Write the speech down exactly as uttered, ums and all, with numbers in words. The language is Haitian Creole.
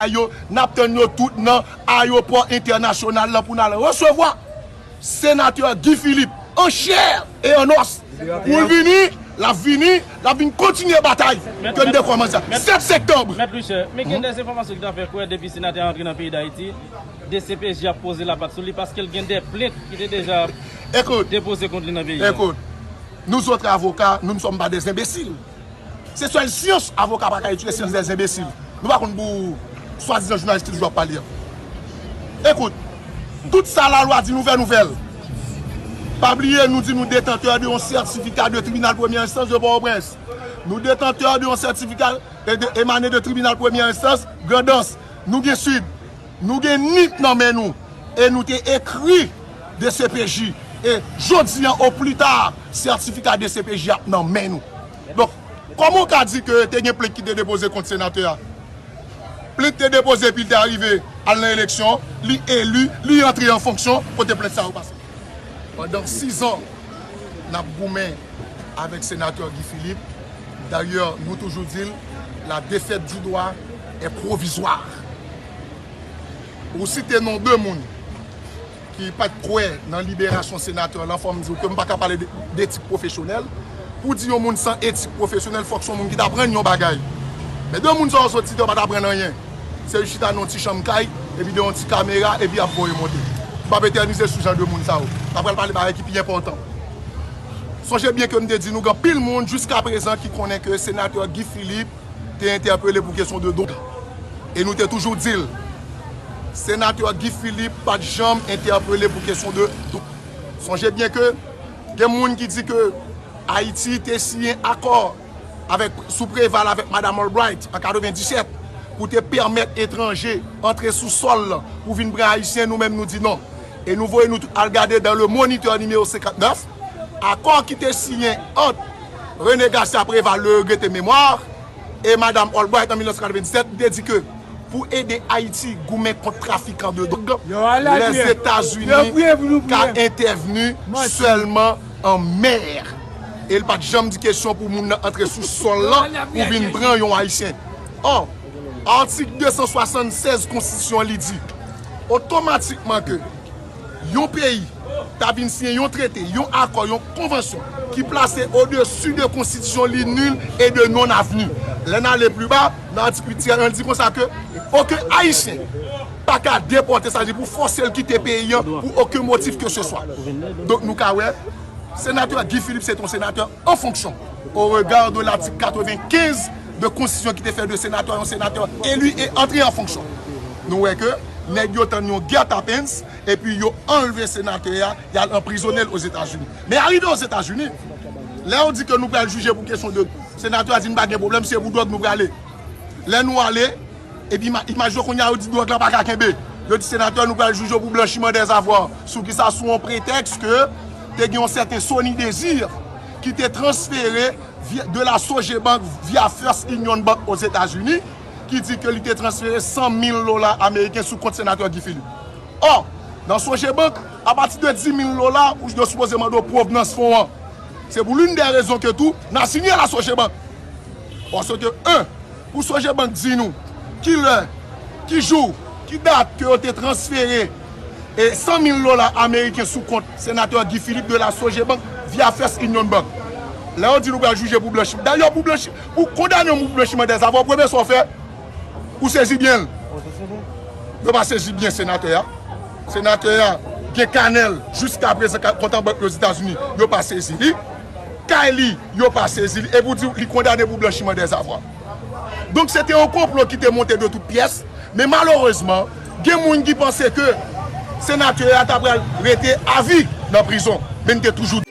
yo, n ap tann yo tout nan ayewopò entènasyonal la pou n al resevwa senatè Guy Philippe an chè e an os. Pou l vini, l ap vini, l ap vin kontinye batay ke n te kòmanse a. Sèt septanm. Mèt Richard, men gen de enfòmasyon ki ta fè kwè depi senatè a antre nan peyi Dayiti, D C P J ap poze lapat sou li paske l gen de plent ki te deja depoze kont li nan peyi a. Écoute, nous autres avocats, nous ne sommes pas des imbéciles. Se sèl syans avoka pa ka etidye, syans dèzenbesil. Nou pa konn pou swadizan jounalis ki toujou ap pale an. Écoute, tout sa lalwa di nou fè, nou fè l. Pa bliye, nou di nou detantè de yon sètifika de tribinal premyè enstans de Pòtoprens. Nou detantè de yon sètifika e de, emane de tribinal premyè enstans Grandans. Nou gen Sid. Nou gen Nip nan men nou. E nou te ekri D C P J. E jodi an, o pli ta, sètifika D C P J ap nan men nou. Donk, kòman w ka di ke te gen plent ki te depoze kont senatè a? Plent te depoze epi l te arive al nan eleksyon, li eli, li antre an fonksyon, kote plent sa yo pase? Pandan sis an, n ap goumen avèk senatè Guy Philippe. Dayè, nou toujou di l, la défaite du droit est provisoire. Ou site non de moun ki pa t kwè nan liberasyon senatè lan, fò m di w ke m pa ka pale de, de etik pwofesyonèl. Pou di yon moun san etik pwofesyonèl, fòk se yon moun ki t aprann yon bagay. Men de moun sa yo sot site yo pa t aprann anyen. Se jis chita nan yon ti chanm kay, epi de yon ti kamera, epi y ap voye monte. M p ap etènize sou jan de moun sa yo. M ap pral pale bagay ki pi enpòtan. Sonje byen ke m te di nou gen anpil moun jiska prezan ki konnen ke senatè Guy Philippe te entèpele pou kesyon de dwòg. E nou te toujou di l, senatè Guy Philippe pa t janm entèpele pou kesyon de dwòg. Sonje byen ke gen moun ki di ke Ayiti te siyen akò avèk, sou Preval avèk Madam Albright an katrevenndisèt pou te pèmèt etranje antre sou sòl lan pou vin pran Ayisyen, nou menm nou di non. E nou voye nou tout al gade dans le Moniteur nimewo senkantnèf, akò ki te siyen ant René Garcia Préval, le regretté mémoire, e Madam Albright an mil nèf san katrevenndisèt, li te di ke pou ede Ayiti goumen kont trafikan de dwòg, Lèzetazini ka entèvni sèlman an mè. E l pa t janm di kesyon pou moun nan antre sou sòl lan pou vin pran yon Ayisyen. Ò, atik de san swasannsèz konstitisyon an li di, otomatikman ke yon peyi ta vin siyen yon trete, yon akò, yon konvansyon ki plase odesi de konstitisyon li nil e de non avni. Lè n ale pli ba, nan atik uit, li di konsa ke okenn Ayisyen pa ka depòte, sa di pou fòse l kite peyi an pou okenn motif ke se swa. Donk nou ka wè, senatè Guy Philippe se t on senatè an fonksyon, au regard de l'article quatre-vingt-quinze de konstitisyon ki te fè de senatè yon senatè eli e antre an fonksyon. Nou wè ke nèg yo tann yon guerre tapens, epi yo anlve senatè a, y al anprizone l Ozetazini. Men arive Ozetazini, lè yo di ke nou pral jije pou kesyon de, senatè a di n pa gen pwoblèm, se pou dwòg nou prale. Lè nou ale, epi ima-, imaj yo kounye a, yo di dwòg la pa ka kenbe. Yo di senatè nou pral jije w pou blanchiman dèzavwa. Sou kisa? Sou yon pretèks ke te gen yon sèten Sony Désir ki te transfere via, de la Sogebank via First Union Bank Ozetazini, ki di ke li te transfere san mil dola ameriken sou kont senatè Guy Philippe. Ò, nan Sogebank, apati de dis mil dola, ou, yo sipoze mande w pwovnans fon an. Se pou l'une des raisons ke tou, n a sinye la Sogebank. Paske, en, pou Sogebank di nou ki lè, ki jou, ki dat ke yo te transfere e san mil dola ameriken sou kont senatè Guy Philippe de la Sogebank via First Union Bank. Lè yo di nou pral jije pou blanchi, dayè pou blanchi, pou kondane yon moun pou blanchiman dèzavwa, premye sa w fè, ou sezi byen l. Yo pa sezi byen senatè a. Senatè a gen kanè l jiska prezan ka-, kont an bank Ozetazini, yo pa sezi li. Kay li, yo pa sezi li. E pou di li kondane pou blanchiman dèzavwa. Donk, se te yon konplo ki te monte de tout pyès. Men malerezman, gen moun ki panse ke senatè a ta pral rete avi nan prizon. Men n te toujou